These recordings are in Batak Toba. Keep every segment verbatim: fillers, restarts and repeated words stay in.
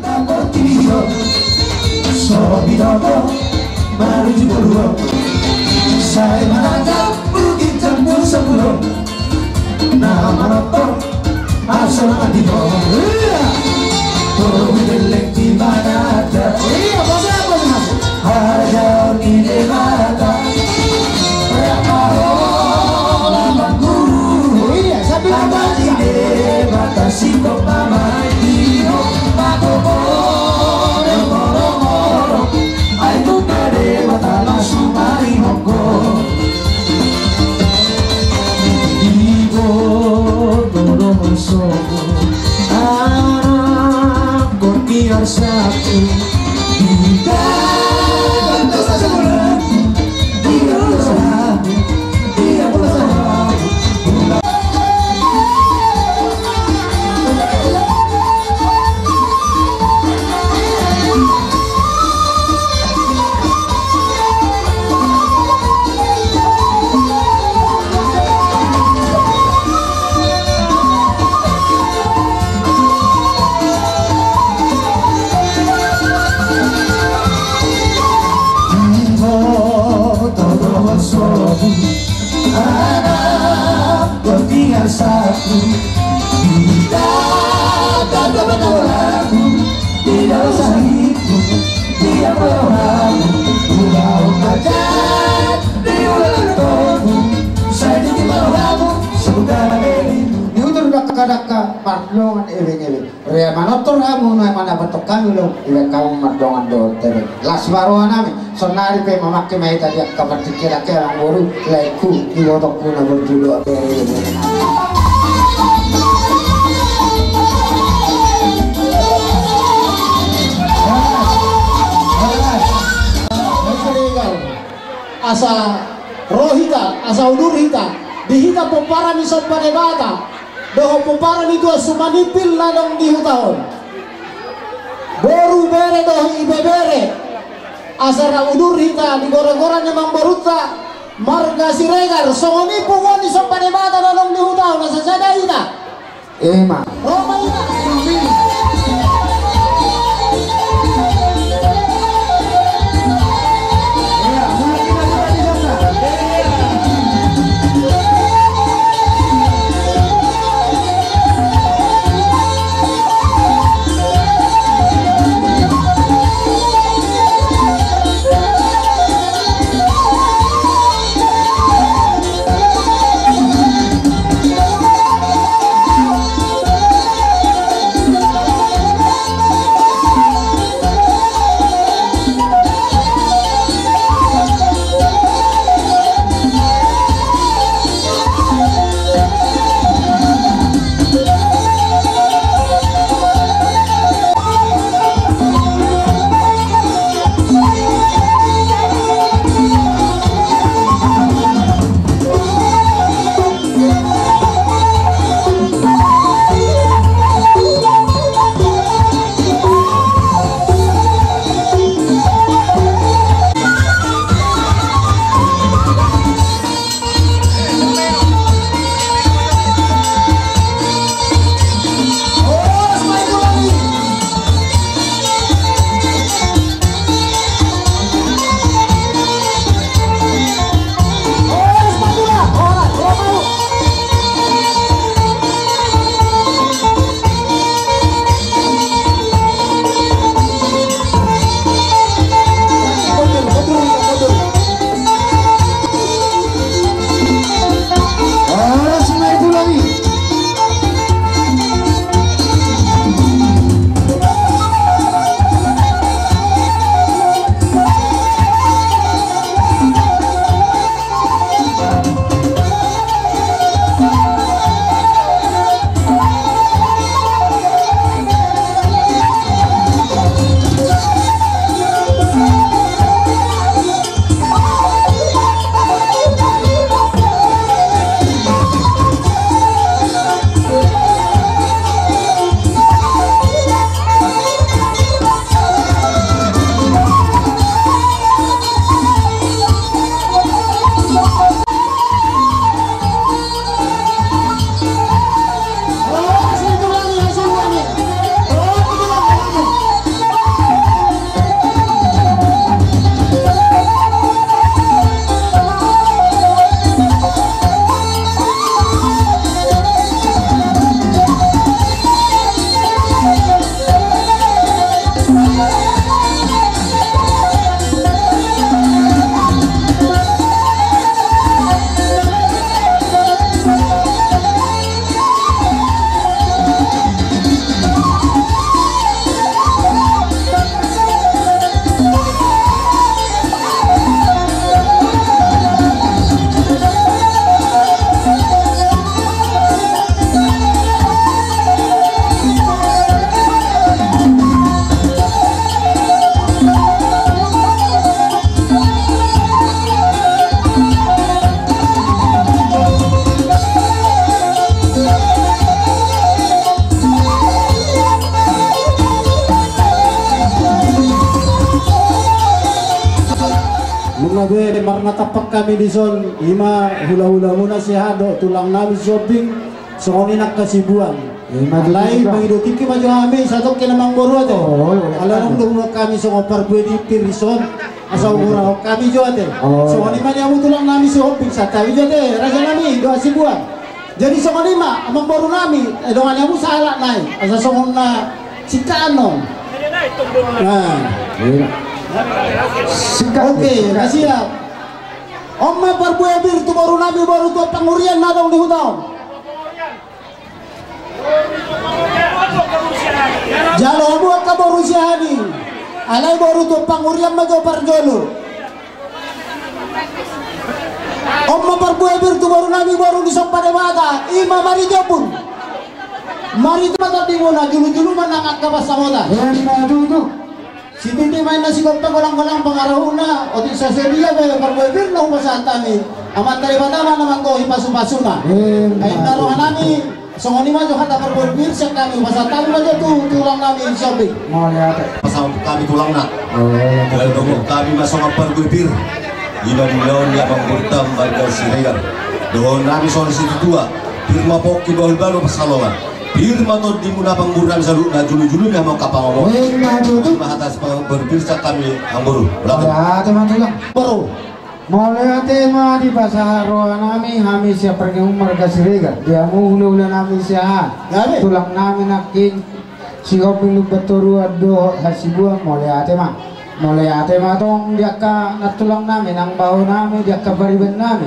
Portibi on, so binoto, maruju boru on, sai manatap Bukit Jambu Sapuluh on. Na manonton, asa na di bawah. Iya. Togu delek di mana ada. Iya, bagus, bagus. Ada di debata. Rama rola mangguru. Iya, sambil ada di debata. Siko pamaitio. Mako kore moro-moro. Ai tu debata langsung mari monggo. Iboto dohot sopo, anak ko tiar satu. Di dalam dosa sebulan, di dalam dosa, di dalam dosa. Anak ko tiar satu. Di dalam dosa, di dalam dosa, di dalam dosa. Ulaon na jat di ulaon na togu. Sai di di ma rohamu, saudara beli. Di utur dakka-dakka, pardongan ebeng-ebeng. Ria manortor hamu na mandapothon hami ulaon, ibaen hamu mardongan dohot tebet. Las ma roha nami, saonnari pe mamangke ma hita di angka partingkian, angka amangboru, laengku, ibotongku na borju dohot bere. Asa ro hita, asa udur hita, di hita pomparan ni somba Debata, dohot pomparan ni Tuhan Sumanimpil na adong di huta on. Boru, bere dohot ibebere, asa ra udur hita di gora-gora ni amangborunta marga Siregar, songon i punguan ni somba Debata na adong di huta on, asa sada hita. Ima. Ro ma hita. Gabe marnatampak hami dison, ima hulahulamuna si Aha dohot tulang nami si Hombing, songon i nang hasibuan. Ima tutu. Alai mangido tingki ma jo hami, satongkin amangboru ate. Oh, ala nunga do hami songon parbue di pir dison, asa ugurahon hami jo ate. Oh. Songon i ma di hamu tulang nami si Hombing, santabi jo ate, raja nami, dohot hasibuan. Jadi songon i ma, amangboru nami, eh, dongan hamu sahalak nai, asa songon na singkat on. Nah. Iya. Singkat, oke, singkat. Na siap. On ma parbue pir tu boru nami, boru tu pangurian na adong di huta on. Jalo hamu angka boru siahaan i. Alai boru tu pangurian ma jo parjolo. On ma parbue pir tu boru nami, boru ni Somba Debata, ima Maritiopun. Maritiopun ma tondimuna, julujulu ma nang angka pansamota. Ima tutu. Sititi ma inna sigompa, golanggolang pangarahutna, otik so sadia be parbue pir na hupasahat hami. Amanta Debata ma na manggohi pasupasuna. Ima. Ai na roha nami. Songon i ma jo hata parbue pir sian hami, hupasahat hami ma jo tu tulang nami si Hombing. Mauliate. Pasahat hami tulangna. Oh, iya. Tinggal nunga hami ma songon parbue pir. Ima di laon ni amangborunta marga Siregar. Dohonon nami songon situtua. Pir ma pongki, bahul baru pansalongan. Pir ma tondimuna amangboru nami saluhutna, julujulu ma hamu angka pangomoan. Ima tutu. Ima hata parbue pir sian hami amangboru. Mauliate. Mauliate ma tulang. Boru. Mauliate ma dipasahat roha nami, hami sian parngoluon marga Siregar, di hamu hulahula nami siahaan. Gabe. Tulang nami nangkin, si Hombing Lumban Toruan dohot hasibuan, mauliate ma. Mauliate ma tong di angka nantulang nami, nang baoa nami, di angka pariban nami.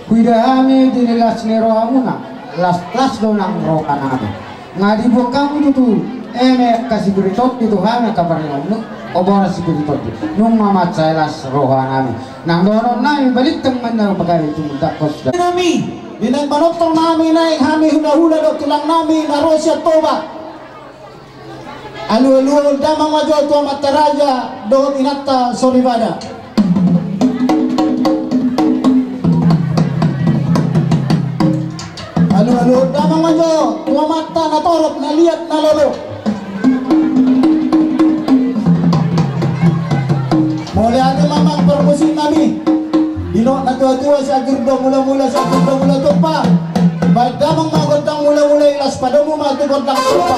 Huida hami di las ni rohamuna, las, las do nang roha nami. Nga dibuat hamu tutu eme angka sipir ni tondi tu hami angka parngoluonmu, hoboran sipir ni tondi. Nunga mansai las roha nami. Nang dohonon nami balintang ma inna pagabe tumundalhon. Nami, di naeng manongtong nami, naeng hami hulahula dohot tulang nami na ro sian Toba. Alualuhon damang ma jo tu amanta raja dohot inanta soripada. Alualuhon damang ma jo tu amanta na torop, na liat, na lolo. Mauliate ma amang parmusik nami. Didok natuatua, siatur do mulamula, siatur do mula tompa. Baen damang ma gondang mulamula, i las padomu ma tu gondang tompa.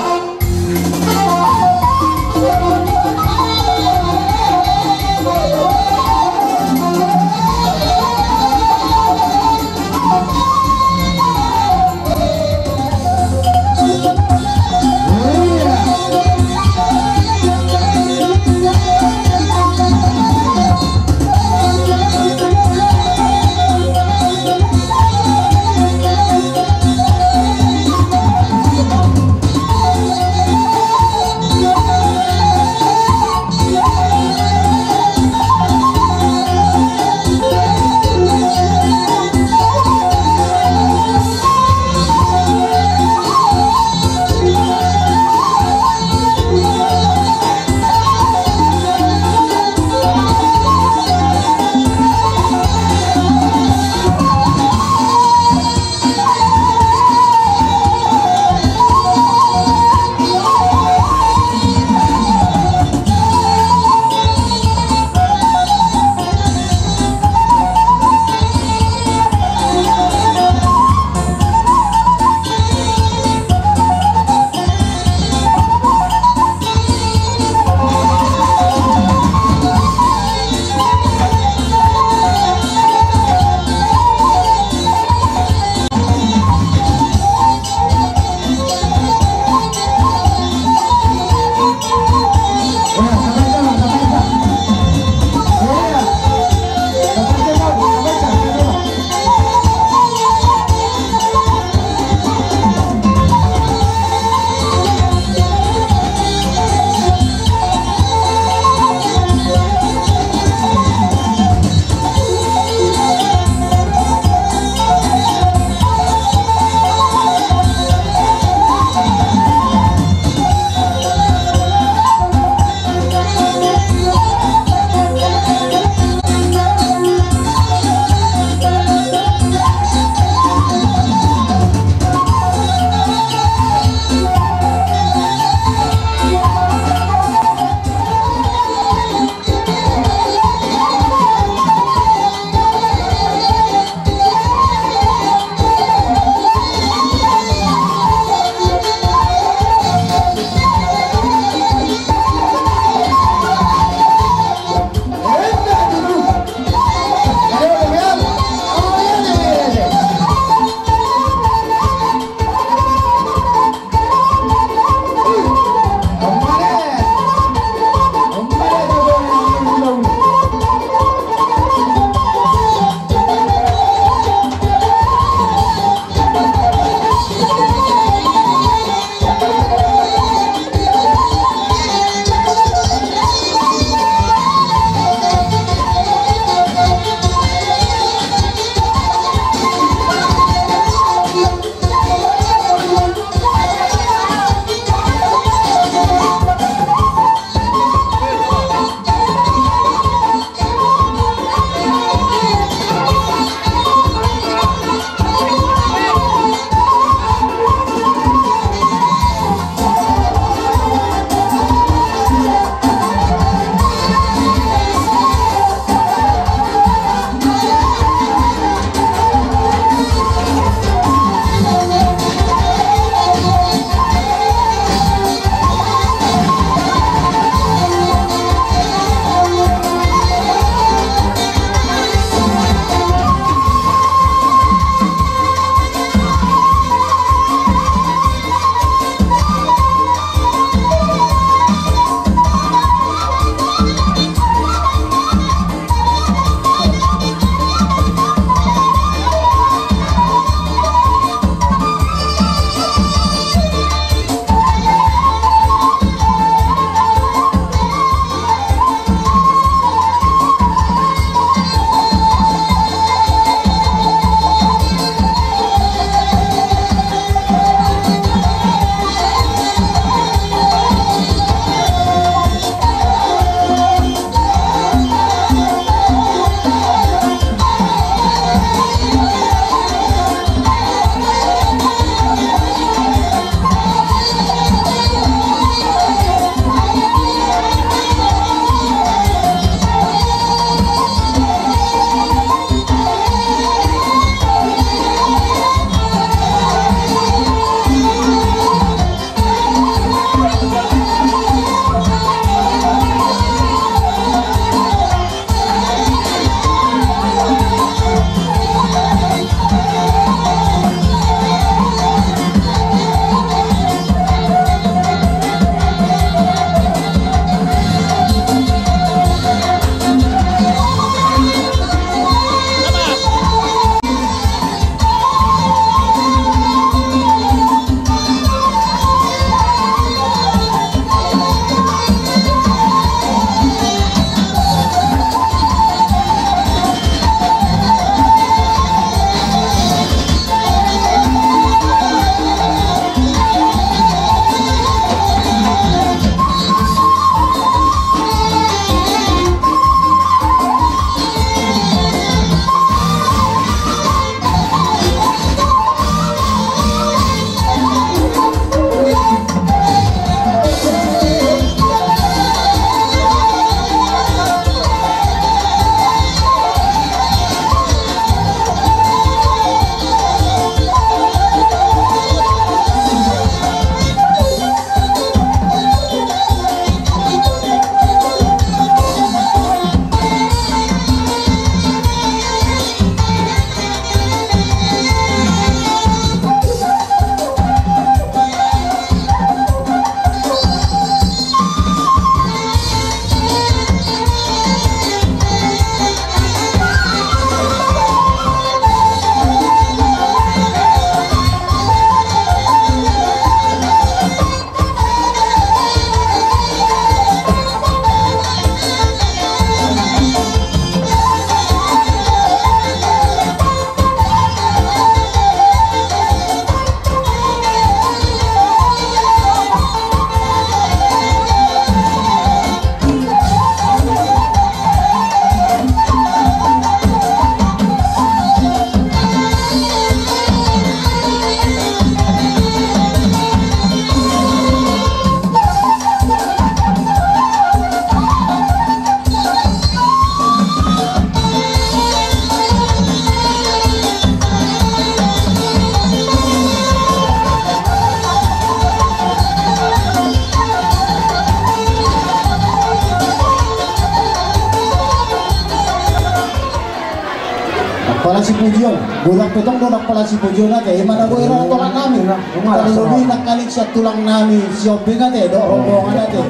Palan Sipujion, godang pe tong do nang Palan Sipujion ate, ima na boi ra tolak nami. Tarlobi nangkaning sian tulang nami si Ombing ate, dohot rombongan ate.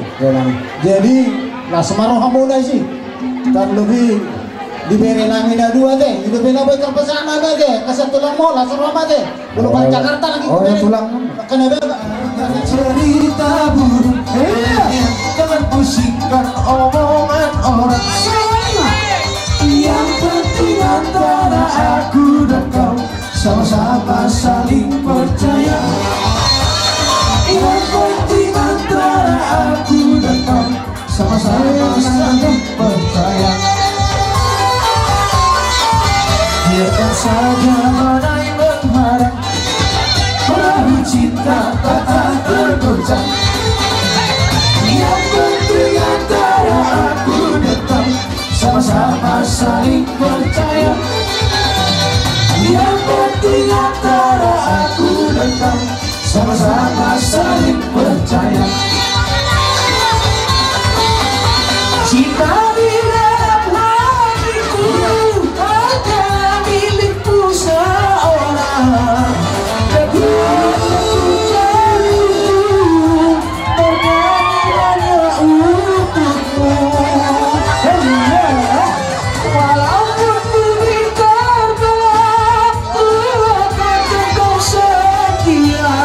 Jadi, las ma rohamuna disi. Tarlobi di bere nami na dua ate, i do pe na boi tarpasahat nami ate, angka sian tulangmu, las roham ate. Molo bahen Jakarta lagi. Oh, ya, tulang. Cerita burung, iya, jangan pusingkan omongan orang. Yang penting antara aku dan kau sama-sama saling percaya. Yang penting antara aku dan kau sama-sama saling percaya. Biarkan saja badai mengharang, perahu cinta tak tergoncang. Yang penting antara aku dan kau sama-sama saling percaya. Yang penting antara aku dan kau sama-sama saling percaya. Cinta di dalam hatiku hanya milikmu seorang. Dan ku bernyanyi hanya untukmu. Walaupun bumi terbelah, ku akan tetap setia.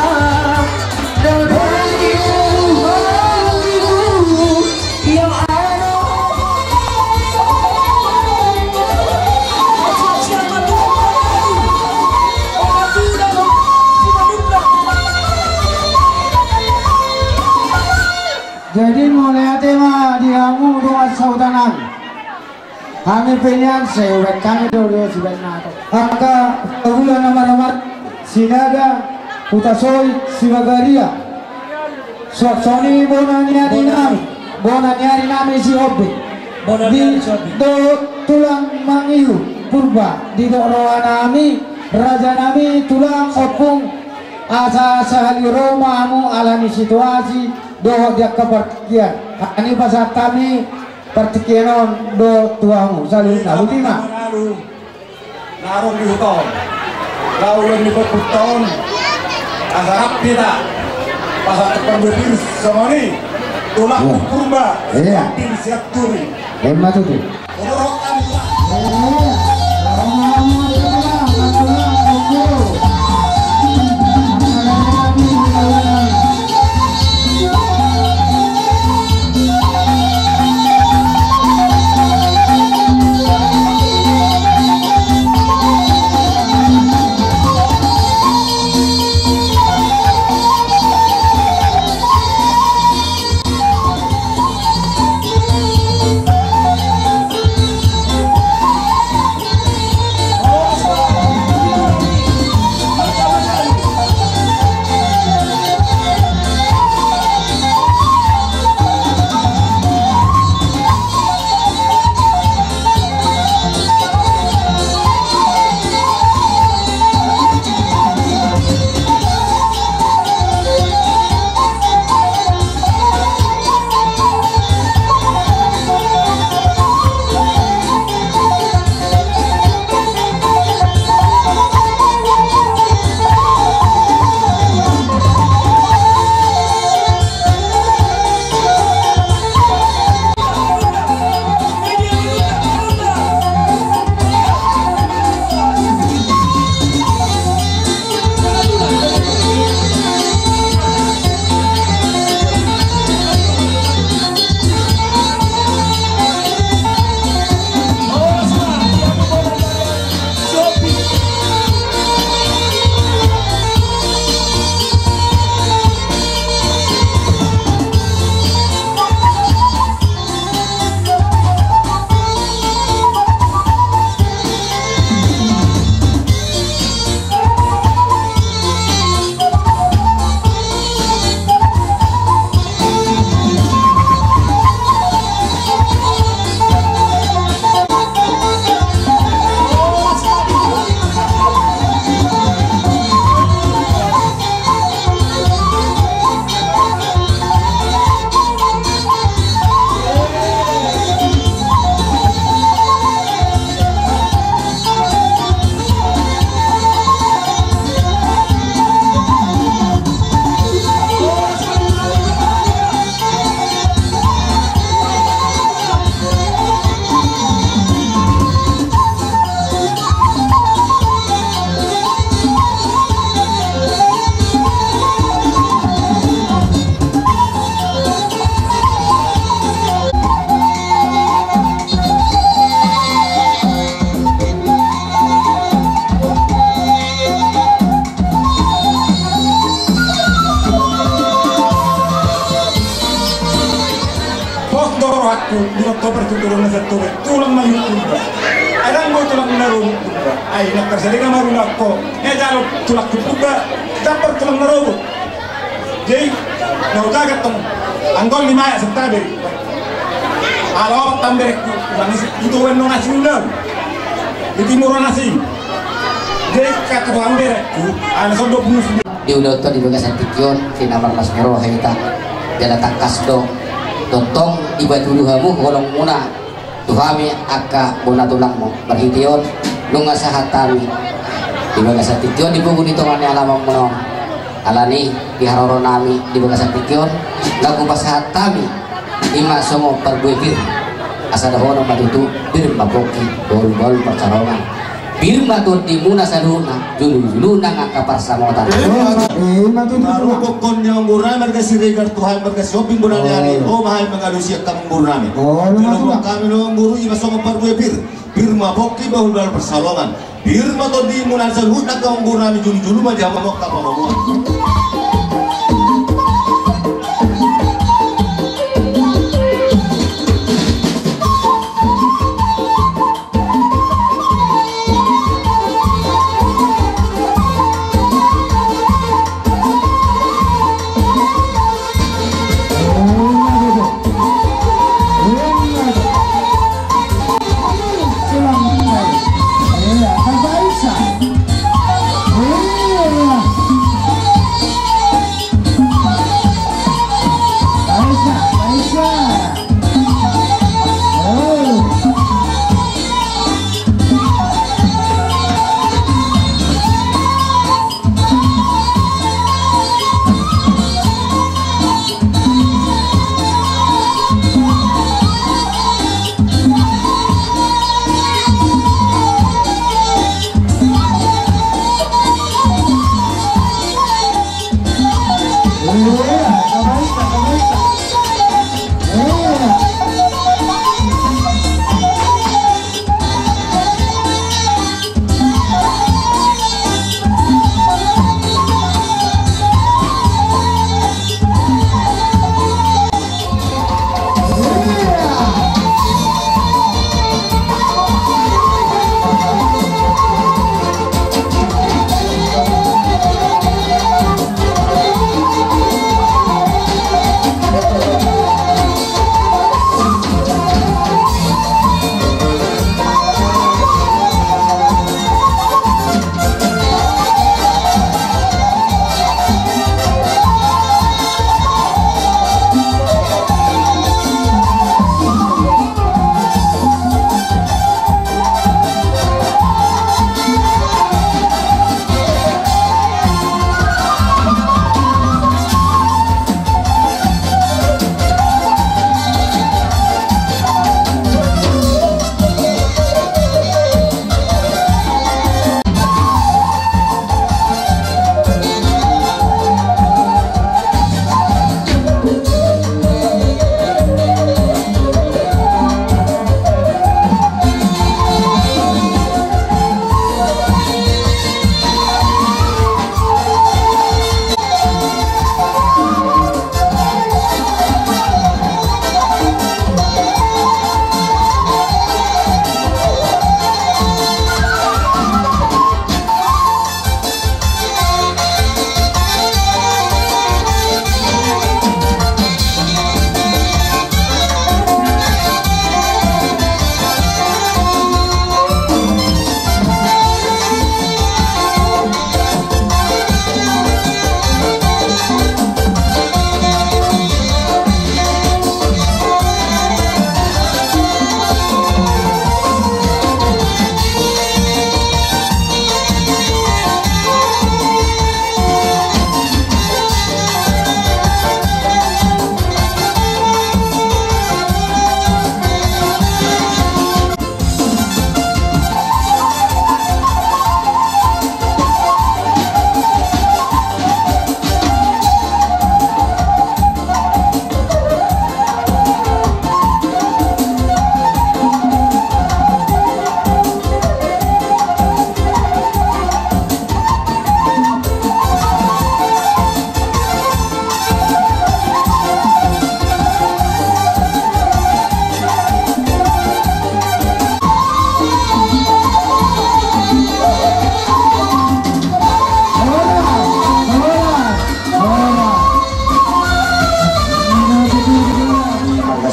Dan bagimu, bagimu yang ada. Jadi mauliate ma di hamu dongan sahuta nami. Hami pe nian sai hubaen hami do, do sibaen na to. Angka pahula na marhamaranggi, Sinaga, Hutasoit, Sibagaria. Suang songon i bona ni ari nami, bona ni ari nami si Ombing. Bona ni ari si Ombing. Di dohot tulang mangihut Purba, didok roha nami, raja nami, tulang, ompung, asa sahali ro ma hamu ala ni situasi dohot di angka partingkian. Hami pasahat hami partingkian on do tu hamu saluhutna. Boti ma. Na ro di huta on, laho ulaon ni pahompu on, asa rap hita pasahat parbue pir songon i. Tulang Purba, iya, Simanjuntak, Sianturi. Ima tutu. Rohangku, di Oktober tu tulang na satoba, tulang ma i tu Purba. Ai ndang boi tulang na robo tu Purba. Ai na tarsadiga ma tulang ho, e jalo tulangku tu Purba, dapat tulang na robo. Jadi na hujaga tong, anggo lima ya setabe. Alo tamberek tu tulang isi, itu wen nong asing ulang. Di timur asing. Jadi kata tulang berek tu, ana sodo bunus. Di ulaonta di bagasan tingki on, di na marlas ni roha hita. Jala tangkas do, tongtong dipatudu hamu holongmuna tu hami angka bona tulangmu. Marhite on, nunga sahat hami di bagasan tingki on di pogu ni tonga ni alamanmuna on. Alani i di haroro nami di bagasan tingki on, laho hupasahat hami, ima songon parbue pir. Asa dohonon ma tutu, pir ma pongki, bahul-bahul parsaoran. Pir ma tondimuna saluhutna, julu-julu nang angka parsamotan. Ima tutu. Marhite on ni ombur nami marga Siregar tu hami marga Sihombing bona ni ari, ro ma hami mangalusi angka ombur nami. Jolo ma tutu. Hami do ombur, ima songon parbue pir. Pir ma pongki, bahul-bahul parsaoran. Pir ma tondimuna saluhutna angka ombur nami, julu-julu ma di hamu angka pamomoan.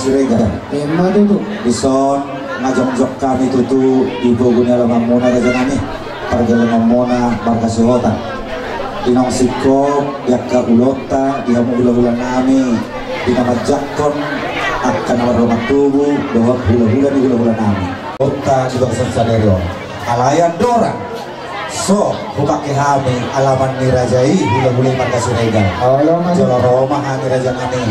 Siregar. Ima tutu. Dison na jongjong hami tutu di pogu ni alamanmuna, rajanami, pargellengonmuna marga Sihotang. Di naung singkop di angka ulaonta, di hamu hulahulanami, di na manjangkon angka na mardongan tubu dohot hulahula ni hulahulanami. Ulaonta di bagasan sadari on, alai andorang so hupangke hami alaman ni raja i, hulahula i marga Siregar. Olo, maju. Jolo ro ma hami, rajanami,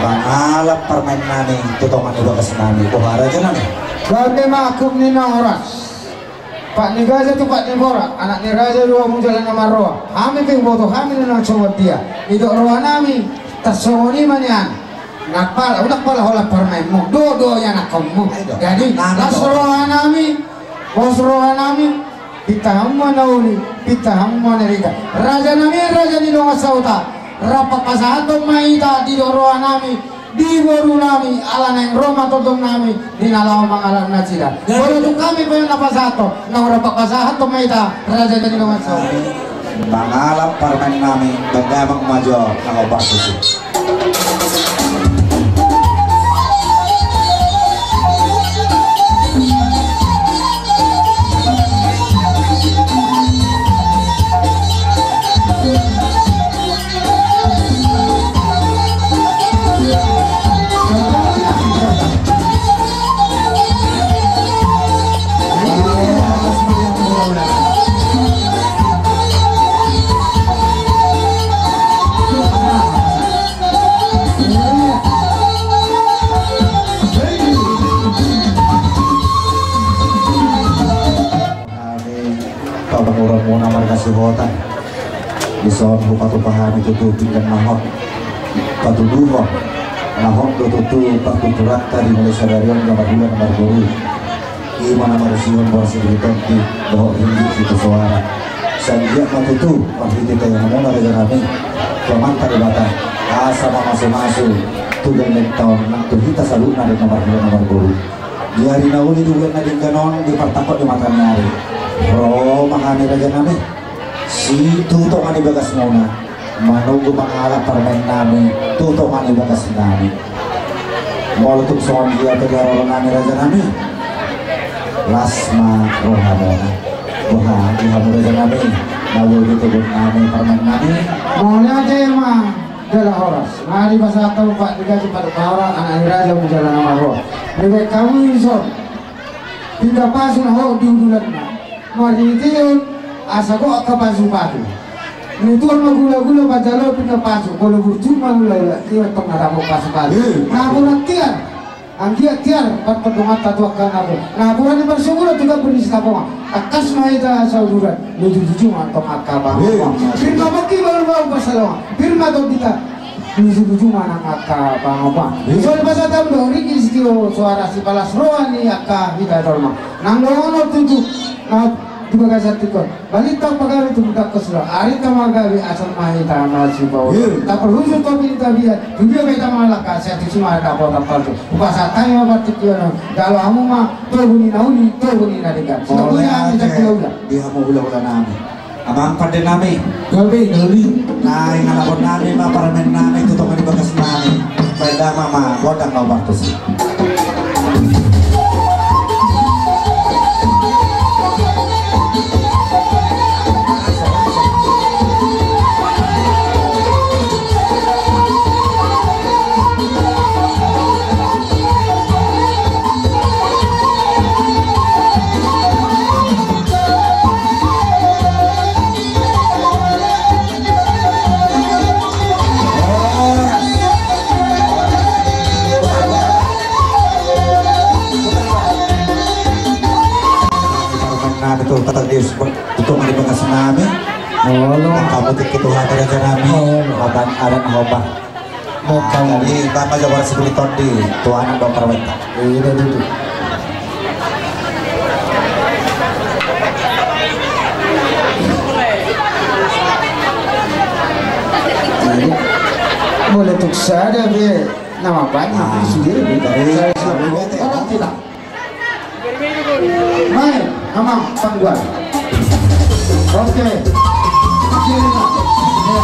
mangalap parumaennami tu tonga ni bagasnami. Boha, rajanami? Gabe ma agung ni na horas. Pat ni gaja tu pat ni borat, anak ni raja do hamu jala na marroha. Hami pe huboto hami do na songon dia. Didok rohanami, tarsongon i ma nian. Ndang pala, ndang pala holan parumaenmu, do, do ianakkonmu. Jadi, las rohanami, pos rohanami, pinta hamu ma na uli, pinta hamu ma na denggan. Rajanami, raja ni dongan sahuta, rap pasahathon ma hita, didok rohanami, di borunami, ala naeng ro ma tongtongnami di na laho mangalap nasida. Jadi, molo tung hami pe na pasahathon, naung rap pasahathon ma hita, raja ni dongan sahuta. Mangalap parumaennami, baen damang ma jo na hombar tusi. Hami pamoruonmuna marga Sihotang, dison hupatupa hami tutu pinggan na hot, patuduhon na hot do tutu partuturanta di mulai sadari on, na marhula na marboru. Ima na marsihohot boras ni tondi dohot ringgit situ soara. Sai anggiat ma tutu marhite tangiangnami, rajanami, tu Amanta Debata, asa mamasumasu tu gellengta on nang tu hita saluhutna di na marhula na marboru. Di ari na uli, di bulan na denggan on, di partangkok di mata ni ari, ro ma hami, rajanami, sian tu tonga ni bagasmuna, manunggu mangalap parumaennami tu tonga ni bagasnami. Molo tung songon dia pe di haroro nami, rajanami, las ma rohamuna. Boha di hamu, rajanami, na boi ditobus nami parumaennami? Mauliate ma jala horas. Nunga dipasahat hamu pat ni gaja, pat ni borat, anak ni raja hamu jala na marroha. Dibaen hamu dison pinggan pasu na hot di udulanna, marhitehon asa gok angka pasupasu. Ni tuan ma gulagula, manjalo pinggan pasu, molo burju ma hulahula, ia tong na dapot pasupasu. Eh, na borat tiar, anggiat tiar partondonganta tu angka na borat. Na borat ni parsombulan tu gambur ni sitapongan. Tangkas ma hita sauduran, luju-luju ma antong angka pangomoan. Eh, pir ma pongki, bahulbahul pansalongan, pir ma tondinta, luju-luju ma nang angka pangomoan. Eh. Dison dipasahat hamu do ringgit sitio soara, sipalas roha ni angka hita jolma. Nang dohonon tutu na di bagasan tingki on. Balintang ma gabe tu mudangkos, arinta ma gabe asal ma hita masipaolo. Iya. Taparhusur topi ni tapian, tu dia ma hita mangalangka, sai tusi ma dapotan palsu. Hupasahat hami ma partingkian on, jalo hamu ma togu ni na uli, togu ni na denggan. Sitabuya hami, sitabuya. Di hamu hulahula nami, amang pande nami. Gabe na uli. Naeng alapon nami ma parumaen nami tu tonga ni bagas nami. Baen damang ma gondang na hombar tusi. Nami tu, kata dia, tu tonga ni bagas nami. Olo. Angka mutik ketuhan raja nami. Olo. Obat adat obat. Jadi, bapa jabar sebelum tondi, tu anak dokter weta. Iya, itu, itu. Jadi, boleh tuk sada, be. Nama banyak, ah, sendiri, be. Dari, saya, saya, orang tidak. Mai, amang, panggual. Oke. Kiri, Pak. Ya.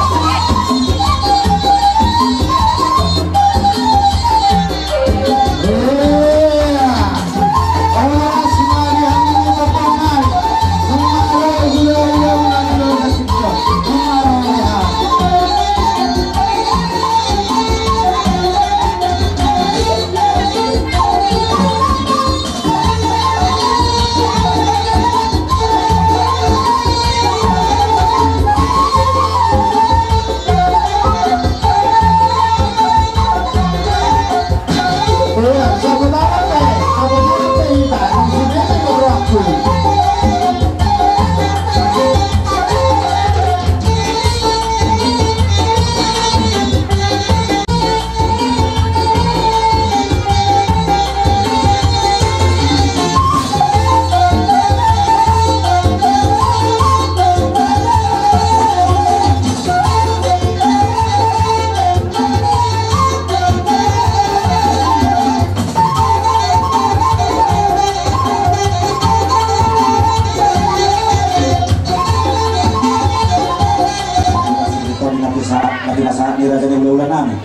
Na pinasahat ni raja ni hulahula nami.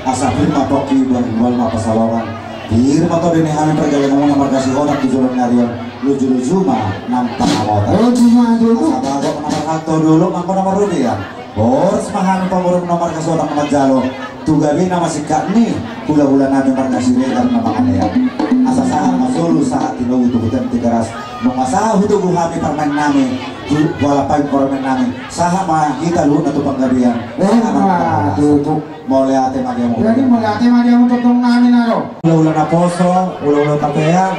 Asa pir ma pongki, bual ma pansalongan. Pir ma tondi ni hami pargellengmuna marga Sihombing tu joloan ni ari on. Lujuluju ma nang pangamotan. Asa bagot na marhalto, dolok ma angka na marrobean. Boras ma hami pamoruon na marga Sihombing na manjalo tu gabe na masingkat ni hulahula nami marga Siregar na manganean. Asa sahat ma solu sahat tinogu tu Huta Tigaras. Nunga sahat hutogu hami parumaen nami, tu, hualap hami parumaen nami. Sahat ma hita luhutna tu panggabean. Emma tutu. Mauliate ma di hamu. Jadi mauliate ma di hamu tongtong nami na ro. Hulahula naposo, hulahula tapea.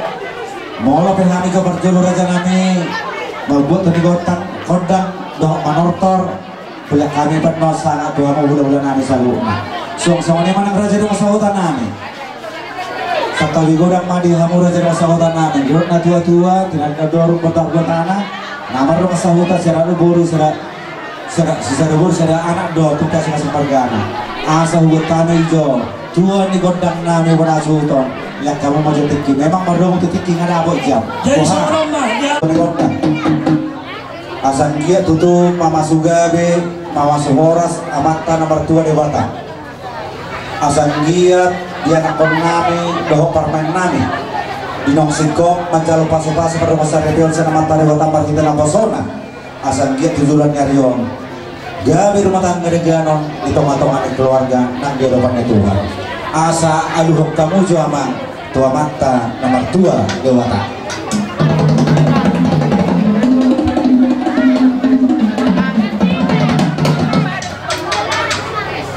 Molo pe hami jo parjolo raja nami mambuat toni gondang, gondang dohot manortor. Pulak hami pe annon sahat tu hamu hulahula nami saluhutna. Suang songon i ma nang raja ni dongan sahuta nami. Santabi godang ma di hamu raja ni dongan sahuta nami. Dohot natuatua, tinadingkon do rumah tangga, na mardongan sahuta, sisada boru, sisada, sisada, sisada boru, sisada anak do, tu pasi masing margana. Asa hubuat hami jo tua ni gondang nami bona suhut on. Liat hamu ma jo tingki, memang mardomu tu tingki nga dapot jam. Jadi songon on ma, ya. Tua ni gondang. Asa anggiat tutu mamasu gabe, mamasu horas Amanta na martua Debata. Asa anggiat di anakkon nami dohot parumaen nami, di naung singkop manjalo pasupasu pardongan saripeon sian Amanta Debata marhite naposona. Asa anggiat tu joloan ni ari on gabe rumah tangga daganon di tongatonga ni keluarga nang di adopan ni Tuhan. Asa aluhon hamu jo amang tu Amanta na martua Debata.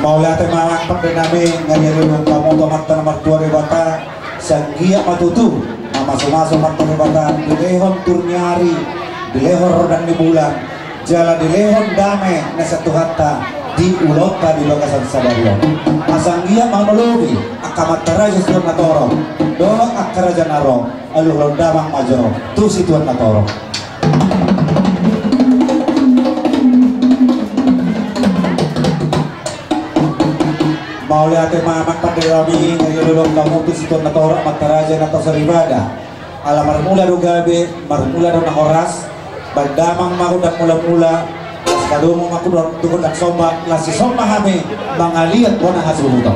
Mauliate ma amang pande nami, nga dialuhon hamu tu Amanta na martua Debata. Sai anggiat ma tutu mamasumasu Amanta Debata dilehon tur ni ari, dilehon rondang ni bulan, jala dilehon dame na sian Tuhanta di ulaonta di bagasan sadari on. Asa anggiat ma na lobi angka amanta raja situan na torop dohot angka raja na ro, aluhon damang ma jo tu situan na torop. Mauliate ma amang pande nami, nga dialuhon hamu tu situan na torop amanta raja na ro soripada. Ala marmula do gabe, marmula do na horas, baen damang ma gondang mulamula, las padomu ma tu gondang somba, las sisomba hami mangaliat bona hasuhuton.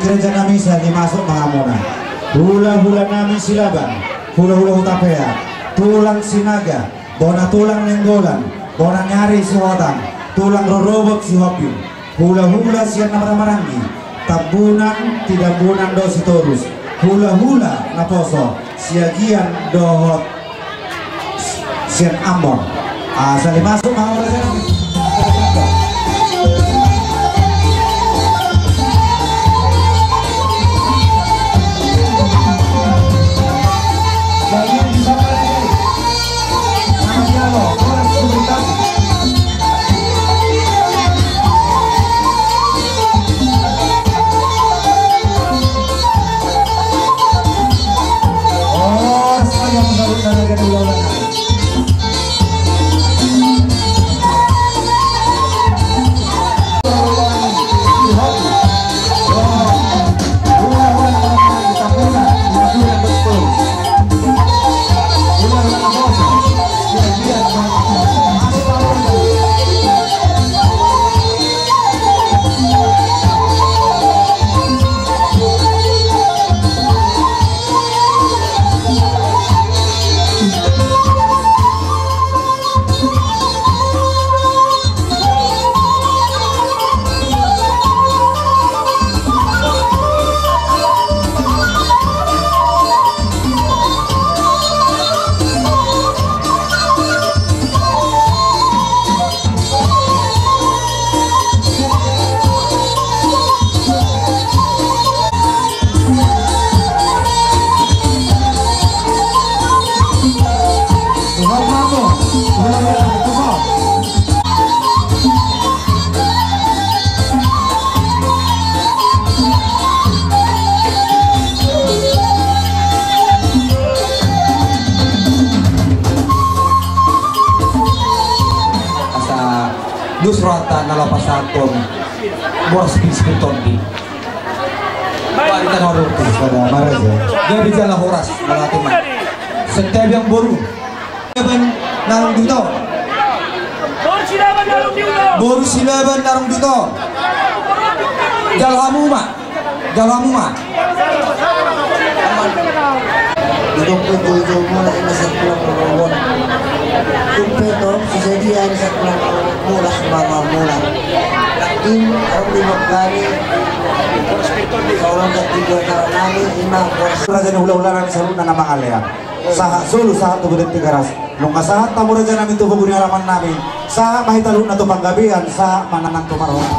Gereja nami, sahali masuk ma hamuna. Hulahula nami Silaban, hulahula Hutapea, tulang Sinaga, bona tulang Nainggolan, bona ni ari Sihotang, tulang rorobot Sihombing, hulahula sian na marhahamaranggi, Tambunan, Tinambunan dohot Sitorus, hulahula naposo, Siagian dohot sian Ambon. Ah, sahali masuk ma hamuna. Asa dos rohanta na laho pasahathon boras pispir tondi. Bari tano ruku. Sada maraja. Gabe jala horas na laho tuman. Setiap yang boru. Silaban na rong di huta on. Boru Silaban na rong di huta on. Jalo hamu ma. Jalo hamu ma. Didok pe joujou muna i na sakulang rorobot. Tung pe torop so sadia i na sakulang rorobot muna, sumarroha muna. Nangkin adong di bangkani. Saurang ketiga taon nami ima boras. Raja ni hulahula nami saluhutna na mangalean. Sahat solu, sahat tu Boru Tigaras. Nunga sahat hamu raja nami tu pogu ni alaman nami. Sahat ma hita saluhutna tu panggabean, sahat ma nang tu marhoras.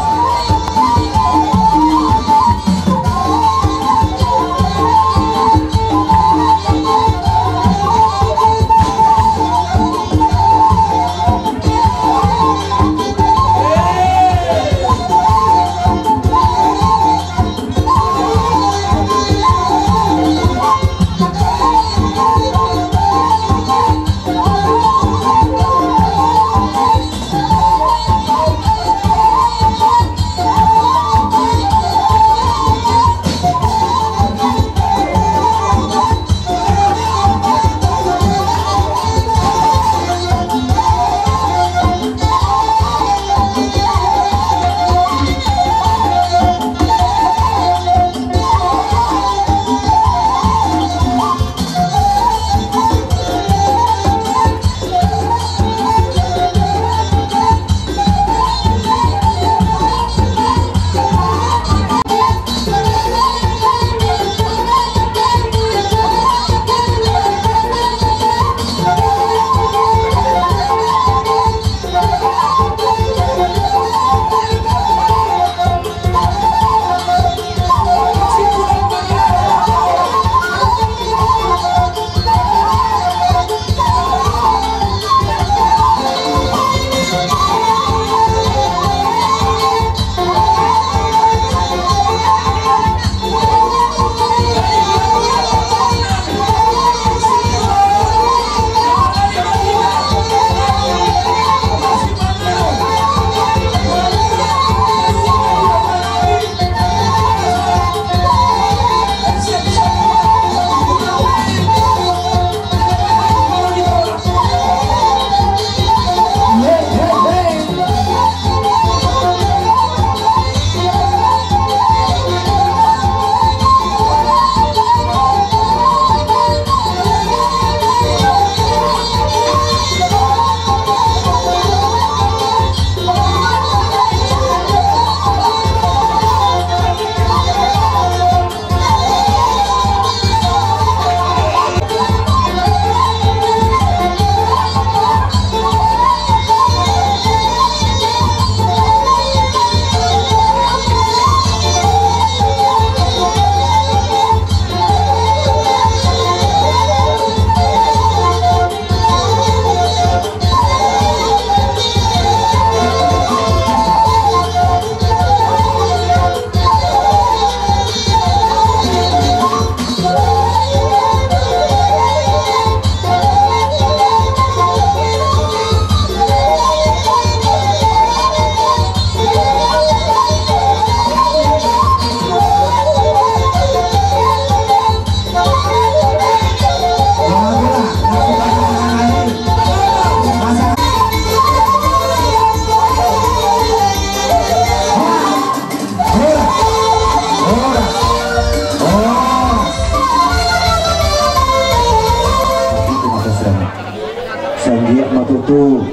Ma tutu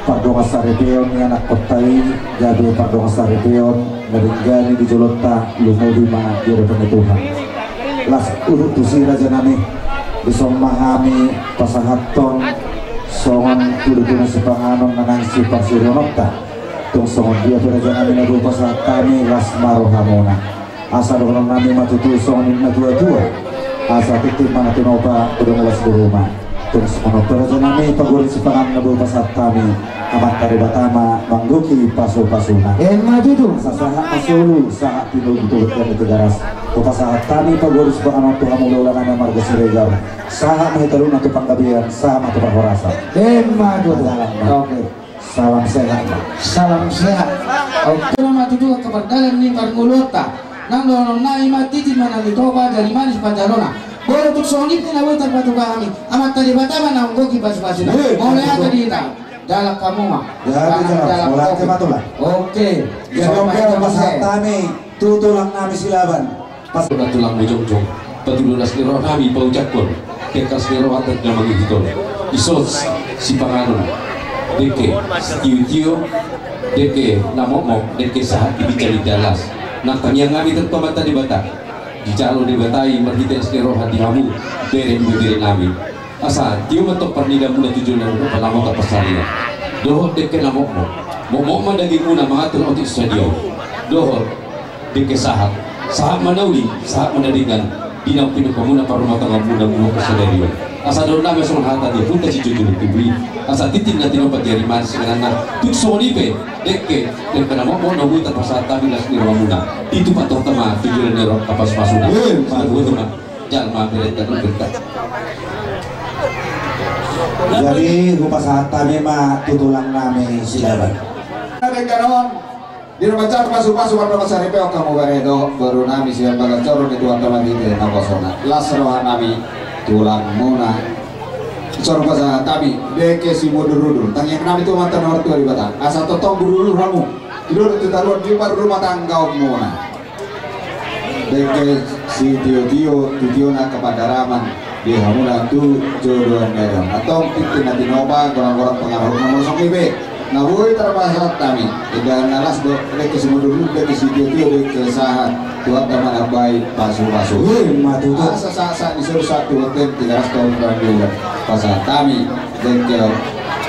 pardongan saripeon ni anakhonta i, gabe pardongan saripeon na denggan i di jolonta, lumobi ma di adopan ni Tuhan. Las, uhum tusi, raja nami, dison ma hami pasahathon songon tudutudu sipanganon na naeng siparsiuriononta. Tung songon dia pe, raja nami, na boi pasahat hami, las ma rohamuna. Asa dohonon nami ma tutu songon nidok ni natuatua: Asa tintin ma na tinopa, godang las di ruma. Tung songon on pe, raja nami, pagoari sipanganon na boi pasahat hami, Amanta Debata ma manggohi pasupasuna. Emma tutu. Asa sahat ma solu, sahat tintin tu bontean ni Tigaras, hupasahat hami pagoari sipanganon tu hamu hulahula nami marga Siregar. Sahat ma hita saluhutna tu panggabean, sahat ma tu parhorasan. Emma tutu. Oke. Salam sehat. Salam sehat. Oke. Asa ma tutu angka pardalan ni parngoluonta, nang dohonon nami ma: Tintin ma na tinopa, jala manis pansalona. Molo tung songon i pe na boi tarpatupa hami, Amanta Debata ma na manggohi pasupasuna. Eh, mauliate di hita. Jalang hamu ma. Jalang, jalang. Oke. Jadi, oke, pasahat hami tu tulang nami Silaban. Pas tulang mu jongjong, patudu las ni roha nami paujangkon, dengke las ni roha nami na mangihuthon. Dison sipanganon, dengke sitiotio, dengke na mokmok, dengke sahat di ginjang indahan las. Nang tangiang nami tu Amanta Debata, dijalo Debata i marhite las ni roha di hamu, bere ni ibebere nami. Asa tio ma antong parnidamuna tu joloan on, pala molo taparsarian. Dohot dengke na mokmok, mokmok ma dagingmuna mangatur otik sadari on. Dohot dengke sahat, sahat ma na uli, sahat ma na denggan, di naung pinopamuna, parrumatanggaonmuna, muna parsadarion. Asa dohonon nami songon hata ni ompunta si Jojolo Tubui: Asa tintin na tinopa, jala manis ingananna. Tung songon i pe dengke, dengke na mokmok na boi tapasahat hami, las ni rohamuna. Tintin ma antong, tama tu joloan ni roha, pasupasuna. Eh, ma tutu. Jalma berenta, berenta. Jadi hupasahat hami ma tu tulang nami Silaban. Denggan on, di na manjalo pasupasu, pardongan saripeon hamu bere dohot boru nami sian bagas joro ni Tuhanta marhite naposona. Las roha nami tulangmuna. Songon pasahat hami, dengke simudurudur. Tangiang nami tu Amanta na martua Debata, asa tongtong burudur hamu di dolok, di toruan, di parrumatanggaonmuna. Dengke sitiotio, titiona angka pandaraman di hamuna tu joloan ni ari on. Antong tintin na tinopa, gorang-gorang pangarahutna, molo songon i pe na boi tarpasahat hami, indahan na las do, dengke simudurudur, dengke sitiotio, dengke sahat, Tuhanta ma na mambahen pasupasu. Ima tutu. Asa sahat-sahat ni solu sahat tu bontean ni Tigaras, tongtong di ulaon pasahat hami. Dengke on,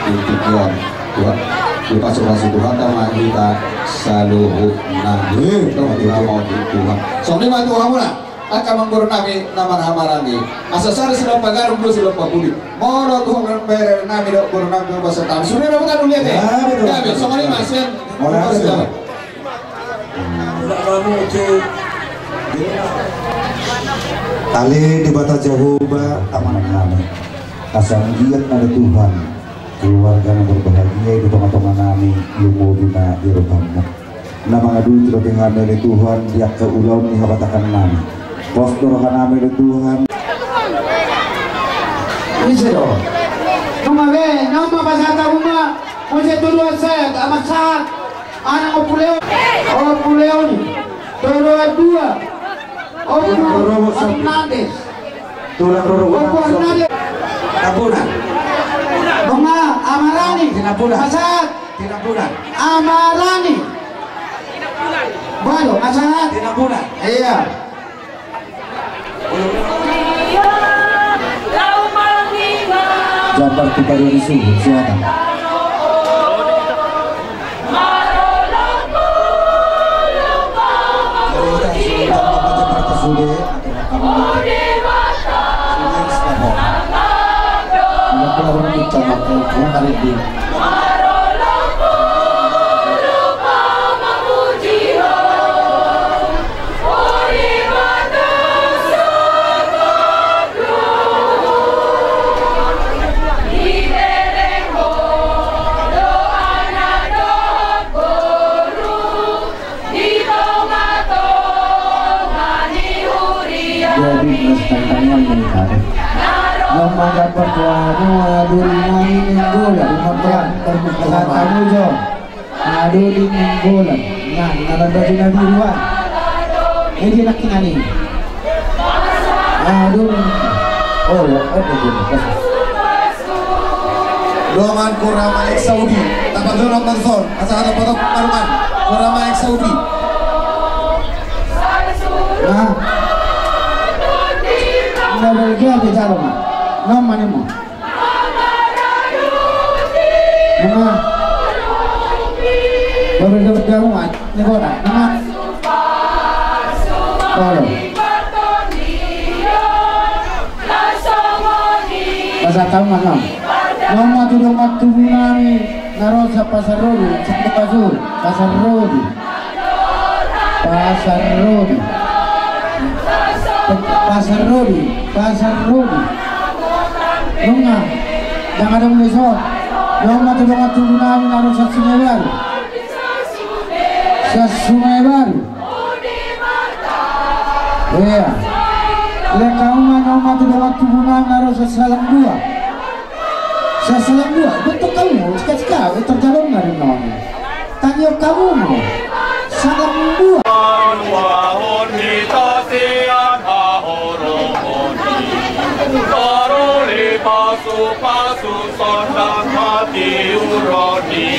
tintin on, Tuhan, dipasupasu Tuhanta ma hita saluhutna. Ima tutu. Songon i ma tu hamuna angka amangboru nami na marhahamaranggi. Asa sada silompa garum, dua silompa pudi. Molo tu hamuna bere nami dohot boru nami, pasahat hami. Sude do mauliate. Ya, betul. Ya, betul. Songon i ma sian. Mauliate. Ale Debata Jahowa, Amanami, asa anggiat ma ale Tuhan keluarga na berbahagia i di tongatonganami, lumobi ma di rohamu. Na mangadopi dope hami ale Tuhan di angka ulaon ni habatakannami. Pos do rohanami ale Tuhan. Ise do? Nunga be, nama pasahat hamu ma. Muse tu dua set, amat sahat. Anak Ompu Leon. Ompu Leon. Toru dua. Ompu Hernandez. Tulang roro. Ompu Hernandez. Tinambunan. Nunga, Amarani. Tinambunan. Pasahat. Tinambunan. Amarani. Baru, pasahat. Tinambunan. Iya. Jambar tu baru di suhu, silakan. Jadi, terus tantangan nih, Pak. Nama dapat wanu, aduh, ini minggu ya, lima belas, terbuka satu jam. Aduh, di minggu lah. Nah, nah, nah, baju Nabi Iwan. Ini nak tinggal nih. Aduh. Oh, ya, oh, betul, betul. Dongan Kurama X Saudi. Tapal dongan Marson. Asa kata potong paruman. Kurama X Saudi. Nah. Nda Belgia di jalo ma. Nom manimo. Nah. Baru dapat daungan. Ini kota. Nah. Kalau. Pasatau ma. Nunga tu dongan tubu nami na ro sian Pasar Rodi, sian Pasar, Pasar Rodi. Pasar Rodi. Pasar Rodi, Pasar Rodi. Nunga, jangan dong dison. Nunga tu dongan tubu nami na ro sian Sungai Baru. Sian Sungai Baru. Iya. Lehon hamu ma nunga tu dongan tubu nami na ro sian Salang Dua. Sian Salang Dua, bentuk hamu, cika-cika, bentuk jalan na rinong. Tangihon hamu ma. Salang Dua. Paruahon hita sian haholongon i. Toroli pasu-pasu sonang hatiuron i.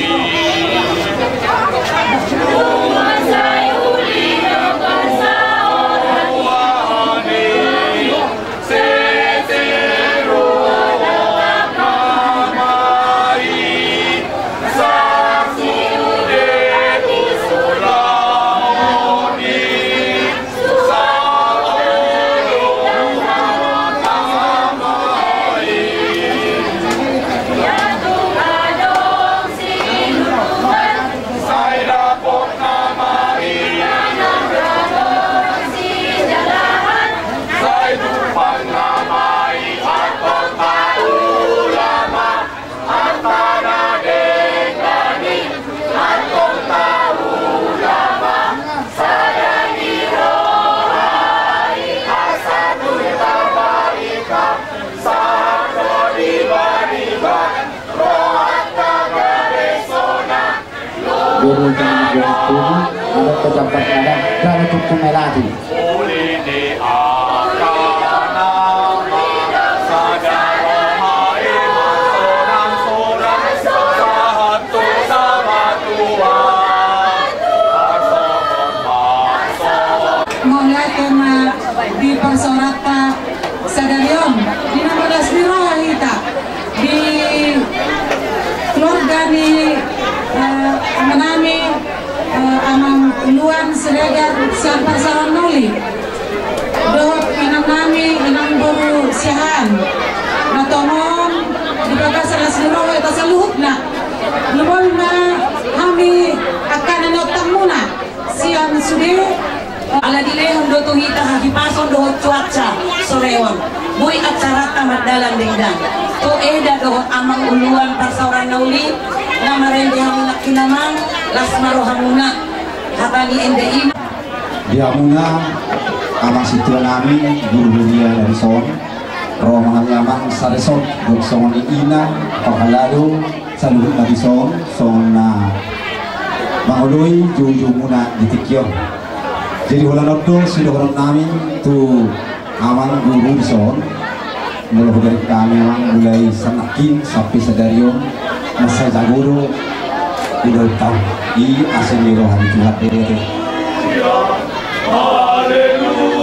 Guru dan guru tubuh, ada pejabat ada, dan cukup melati. Mauliate ma di parsaoranta sadari on, di na marlas ni roha hita, di keluarga ni, eh, amanami, eh, Amang Uluan Siregar sian Parsaoran na Uli. Dohot inangnami, inang boru Siahaan. Na tongon di bagasan las ni roha hita saluhutna. Lumobi ma hami angka na niontangmuna sian sude. Ala dilehon do tu hita hahipason dohot cuaca sore on. Boi acaranta mardalan denggan. Tu eda dohot Amang Uluan Parsaoran na Uli, na marende hami nangkin Amang, las ma rohamuna. Hata ni ende i ma. Di hamuna, amang sintua nami, guru huria na dison, ro ma hami amang saresort, dohot songon i inang, parhalado, saluhutna dison, songon na mangoloi joujoumuna di tingki on. Jadi holan on do sidohonon nami tu amang guru dison, molo hubereng hami amang mulai sian nangkin sampe sadari on, mansai jago do, udah tahu i asi ni roha ni Tuhan dede. Haleluya.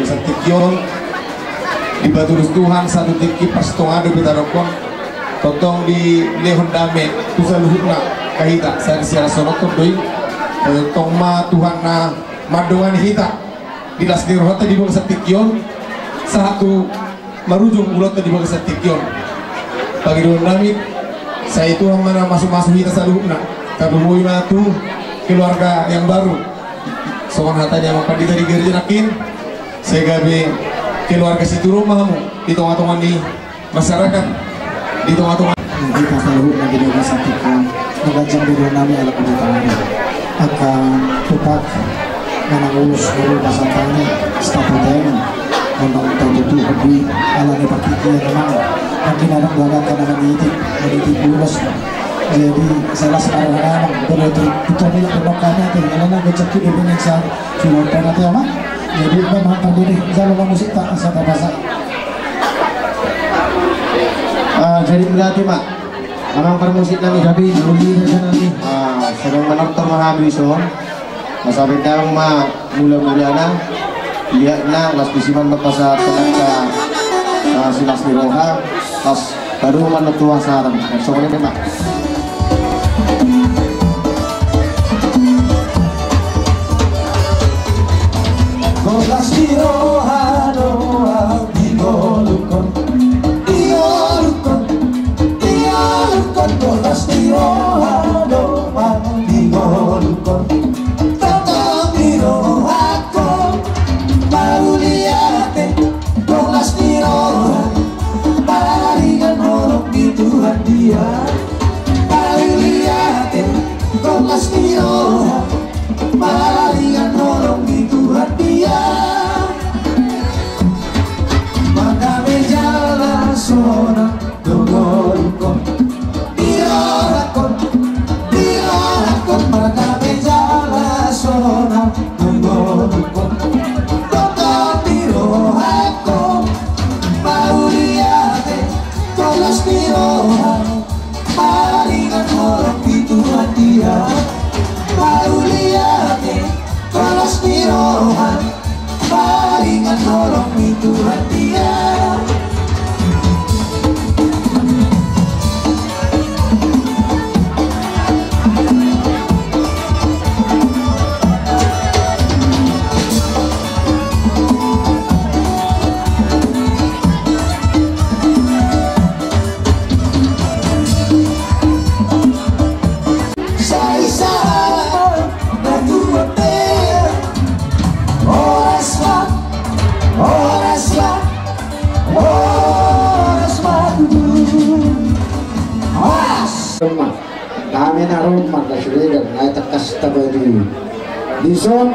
Santikion. Dipaturus Tuhan, satu tingki pas tonga do pitarokkon. Tongtong dilehon dame tu saluhutna, kahita sari siara sonokon doi. Tong ma Tuhan na mandongani hita di las ni rohanta di bagasan tingki on, sahat tu marujung ulaonta di bagasan tingki on. Pangidoan nami, sai Tuhan ma na mamasu-masu hita saluhutna. Tarlumobi ma tu keluarga yang baru. Songon hata ni amang pandita di gereja nangkin, sai gabe keluarga situru ma hamu di tonga-tonga ni masyarakat, di tonga-tonga. Hita saluhutna di bagasan tingki on, mangganjang do doa nami ala kebutuhan. Angka tupak manang ulos dulu pasatani statuta ini. Memang tau tutu habui ala ni pakikian memang. Mungkin ada buat angka nama nitik, nitik ulos. Jadi salah sekarang memang betul-betul kita punya pernah kami ada yang lain gocak kita dengan sa-, sudah pernah ya, Mak? Jadi memang pandiri jalo musik tak asa tak asa. Ah, jadi berarti, Mak, amang parmusik nami, jadi dulu saja nami. Ah, sedang menortor menghabis on. Masa bedang ma mula-mulana. Lihat na, las pisiman ma pasa tenaka, ah, silas ni roha. Pas baru manut tua sarang. Songon i, Mak. Las ni roha do ahu di ngolungkon, di ngolungkon, di ngolungkon, las ni roha do ahu di ngolungkon. Tongtong di rohangkon mauliate, las ni roha, maringan holong ni Tuhan dia. Mauliate, las ni roha, maringan holong ni Tuhan dia. Mardame jala sonang do ngolungkon, di rohangkon, di rohangkon, mardame jala sonang do ngolungkon. Tongtong di rohangkon mauliate, las ni roha, maringan holong ni Tuhan dia. Mauliate, las ni roha, maringan holong ni Tuhan dia. Sai sahat ma tubu pe. Horas ma, horas ma, horas ma tubu. Horas. Dame na ro marga Siregar, na tangkas tabaen dison,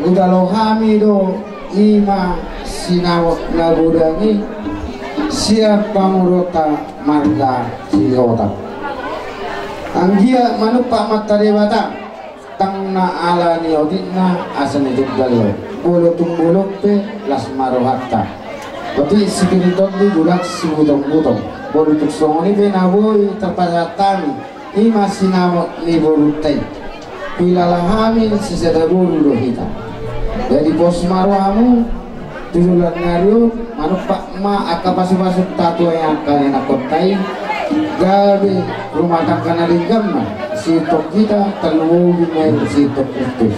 hujalo hami do. I ma sinamot na godang i sian pamoruonta marga Sihotar. Anggiat manumpak Amanta Debata, ndang na ala ni otitna asa na junggal do. Molo tung bolon pe las ma rohanta. Otik sipirintondi, godang sibutong-butong. Molo tung songon i pe na boi tarpasahat hami, i ma sinamot ni borunta i. Huilala hami sisada boru do hita. Jadi pos ma rohamu tu joloan ni ari on, manumpak ma angka pasu-pasu ni angka ianakhonta i, gabe rumah tangga na denggan ma, sihitop hita, tarlumobi ma i sihitop Kristus.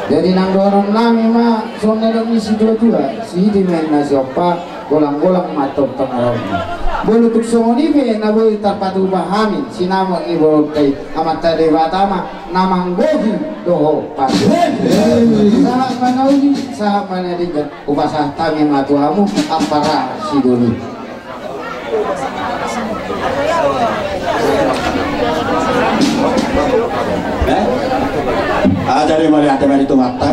Jadi nang dohonon nami ma songon na didok ni situa-tua, sihite ma inna siompa, golang-golang ma tongtong rohana. Molo tung songon i pe na boi tarpatupa hami sinamot ni borunta i, Amanta Debata ma na manggohi dohot patupa. Sahat ma na uli, sahat ma na denggan. Hupasahat hami ma tu hamu ampara sidoli. Eh? Ah, jadi mauliate ma di Tuhanta.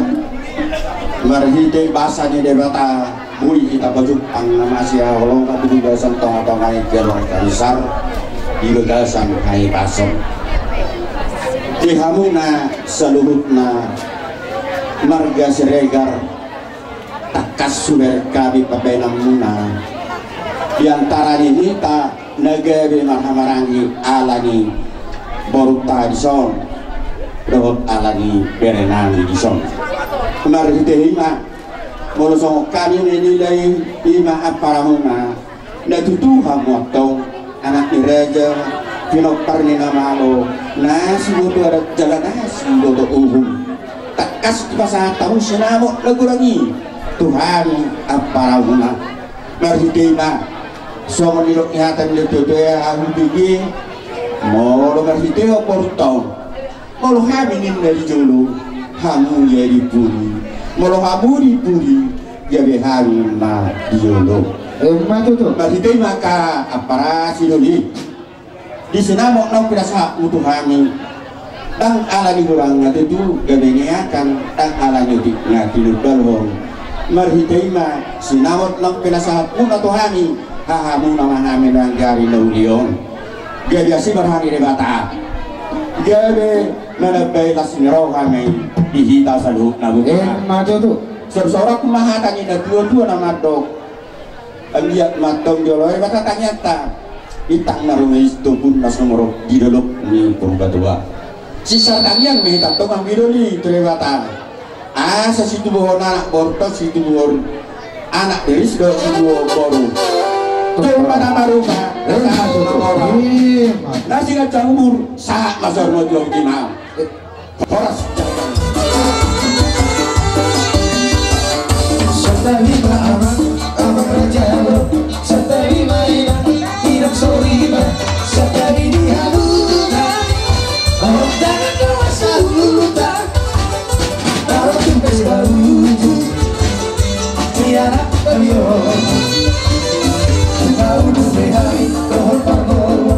Marhite basa ni Debata, boi hita pajumpang na masihaholongan di bagasan tonga-tonga ni keluarga besar, di bagasan hahipason. Di hamuna saluhutna marga Siregar, tangkas hubereng hami pambahenanmuna. Di antara ni hita na gabe marhahamaranggi ala ni borunta dison dohot ala ni berenami dison. Marhite i ma, molo songon hami menilai, i ma amparamuna, na tutu hamu antong anak ni raja, pinompar ni na malo, Na siboto adat jala na siboto uhum. Tangkas dipasahat hamu sinamot na godang i tu hami amparamuna. Marhite i ma songon nidok ni hata ni natuatua i, ahu bege, molo marhite i borunta on, molo hami ninna di jolo, hamu ia di pudi. Molo hamu di pudi, gabe hami ma di jolo. Emma tutu. Marhite i ma angka ampara sidoli. Di sinamot naung pinasahatmu tu hami, ndang ala ni godangna tutu gabe niakan, ndang ala ni otik na tinumbalhon. Marhite i ma sinamot naung pinasahatmuna tu hami, hahamuna ma hami manggari na uli on. Gabe asi ma roha ni Debata, gabe manambai las ni roha ma i di hita saluhutna, boha? Emma tutu. Sorsorok ma hata ni natuatua na mandok. Anggiat ma antong dioloi Debata tangiangta, bintang na rumiris tu pun na sumorop di dolok ni Purbatua. Sisar tangiang ma hita antong mangidoli tu Debata. Asa situbuhon anak borunta, situbuhon anak riris dohot situbuhon boru. Jolma na maruma, sahat ma umur. Na siganjang umur, sahat ma jolma tu jolma. Horas. Santabi ma amang, amang raja, santabi ma inang, inang soriba, santabi di haluta, orang tangan doa saluta, orang tumpes baruju, di anak kami orang, tahu dunia hari, rohon pargoro.